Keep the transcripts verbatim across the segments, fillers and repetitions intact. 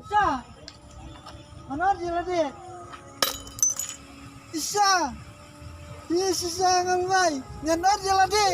Sha. Ngan ot ïa lade. Sha. Ïa shisha ngan bai. Ngan ot ïa lade.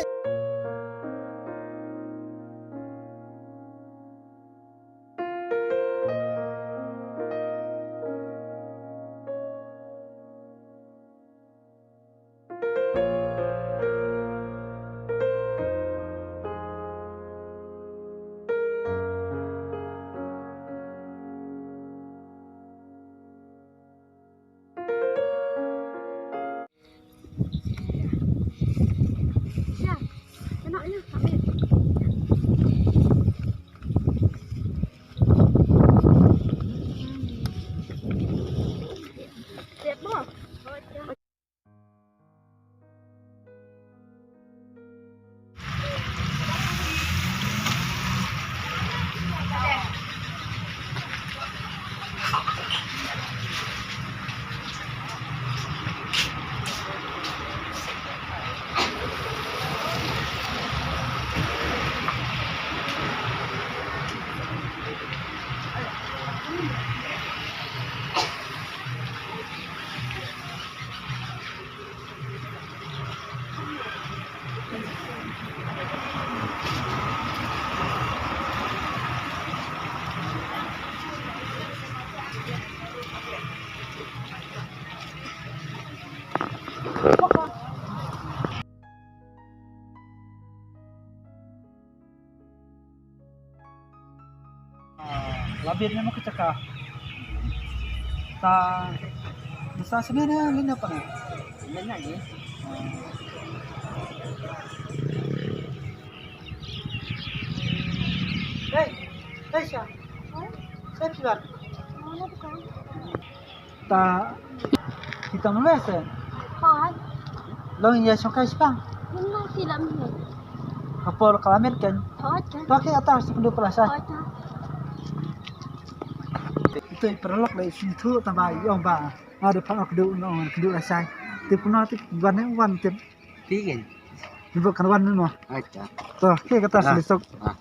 Ah, la biang ne mo ka jaka. Ta, sa sene ne, ne ne pa ne. Ne ne ye. Hey, hey, Sha. Hey, Sha. Ta, kita mula se. Hooid. Long ïa shongkai shipang. Ym lah, ki lam hi. Ka por ka la miet kan. Hooid kan. To ki ata suk du pala sa. Hooid kan. Ito i paralok lai sing thu ta ba i ong ba. Ada pa ok du no ok du la sai. Tip no tip wan ne wan tip. Ti kan. Ni ba kan wan ni mo. Hooid kan. To ki kata sili sok. Ah.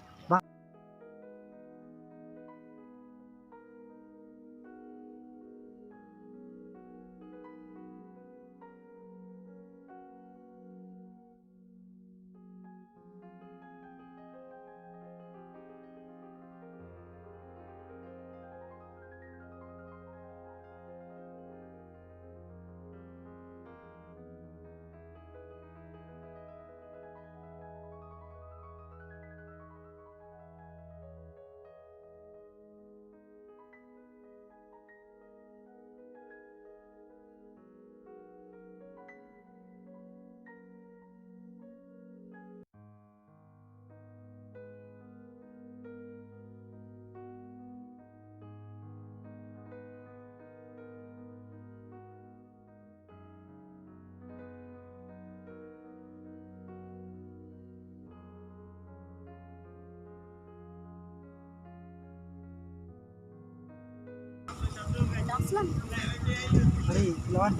Hari, lawan.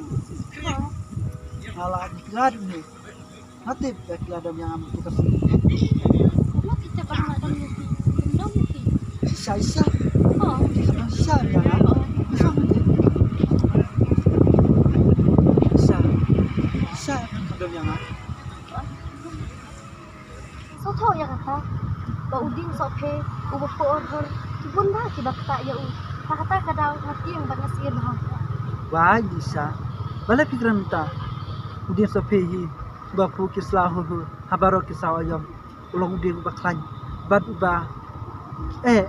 Ala, lawan ni. Hati pek la dam yang am tu kasi. Lo kita pernah dam yang dam ni. Sisa, sisa. Oh. Sisa yang am. Sisa. Sisa. Sisa dam yang am. Sngewthuh ïa kata ba u dieng sohphe uba phuh hur hur ki bun bha kiba ktah ïa u. Ha kata ka daw nga tieng bad nga sngewbha. Wai Lisa, balei phi kren mynta? U dieng sohphe hi uba phuh ki sla hur hur ha baroh ki saw aïom u long u dieng uba khlaiñ bad uba eh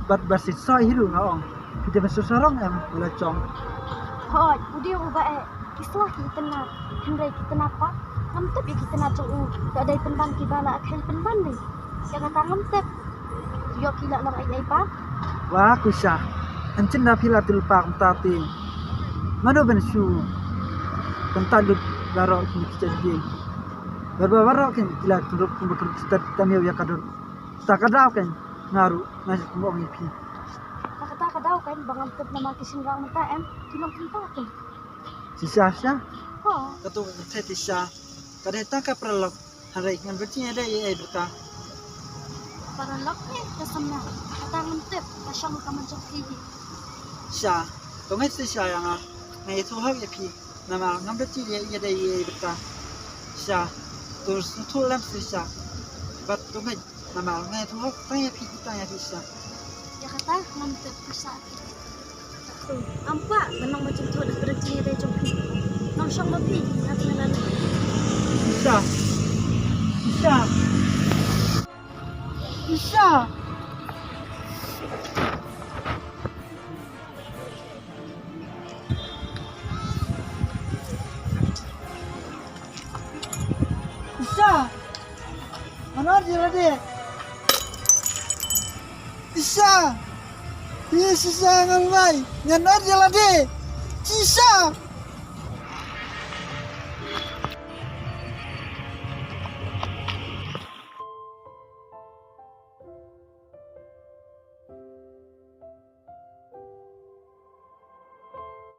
bad ba shisha hi ruh nga ong. Phi dei ban sngewsarong em la jong? Hooid, u dieng uba eh. Ki sla ki itynnad, hynrei ki tnat pat ngam tip ïa ki tnat jong u. Da dei pynban kiba la kheiñ pynban dei. Ïa kata ngam tip. Ïoh ki la long ei ei pat. Wa Kusha, yn chynda phi la tylli pat kumta te. Mano ban shu kyntait lut baroh kine ki jait dieng. Bad ba baroh kine ki la kynrup kumba kynrup stad tam ïa ka dur. Sa ka daw kan nga ruh nga shu kum ong ïa phi. Sa kata ka daw kan ba ngam tip namar ki shynrang mynta em ki long kumta te. Shisha sha. Ho. Katu ka kynthei te sha. Ka dei tang ka paralok. Hynrei ngan pynjah ïa dei ïa ei byrta. Para lok ne ka samla, kata ngam tip ka shong ka man jong phi hi. Sha, to ngeit shisha ïa nga. Nga ïathuh hok ïa phi. Namar ngam da tip ïa ïa dei ïa bynta. Sha, to sngewthuh lem shisha. Bad to ngeit namar nga ïathuh hok tang ïa phi, tang ïa phi sha. Ïa kata ngam tip shisha. Am kwah ban long ba jingthoh da ka rynti ïa dei jong phi. Nongshong ba phi, nga tngan. Shisha. Shisha. Shisha. Shisha. Ngan ot ïa lade. Shisha. Ïa shisha ngan bai. Ngan ot ïa lade. Shisha.